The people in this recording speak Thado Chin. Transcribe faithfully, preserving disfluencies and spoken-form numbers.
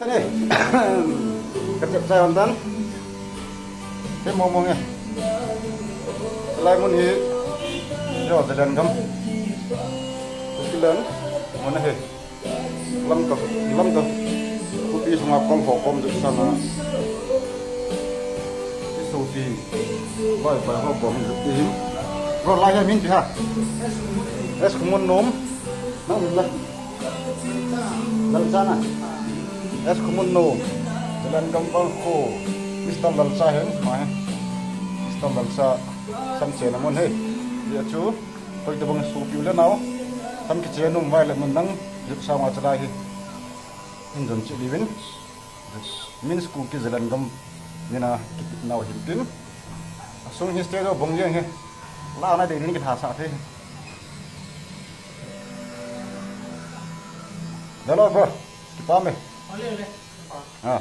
Tani. Kachep chai hon tan. He mo mo nge. Lai mun hi. Yo, Zalengam. Kukilan. Mo na he. Lamka, Lamka. Kupi sunga kol ho kom jep sanga. Isopi. Bai bai ho kom jep him. Ro lai ha min pi ha. Es kumun nom. Nang min la. Lalcha na. Es kumun nom. Zalengam bang ko. Mister Lalcha hen, ma hen. Mister Lalcha. Sam che na mon he. Ya chu. Koi to bang sopi u le nao. Sam kiche nom vai le mun dang. Jep sanga chalai hi. Hin jon che liwin. Min school ki Zalengam mina kipi nau hin tin. Asung history do bong jeng he. La na de ni ki tha sa the. Hello bro. Kipa me. Ole, ole. Ah.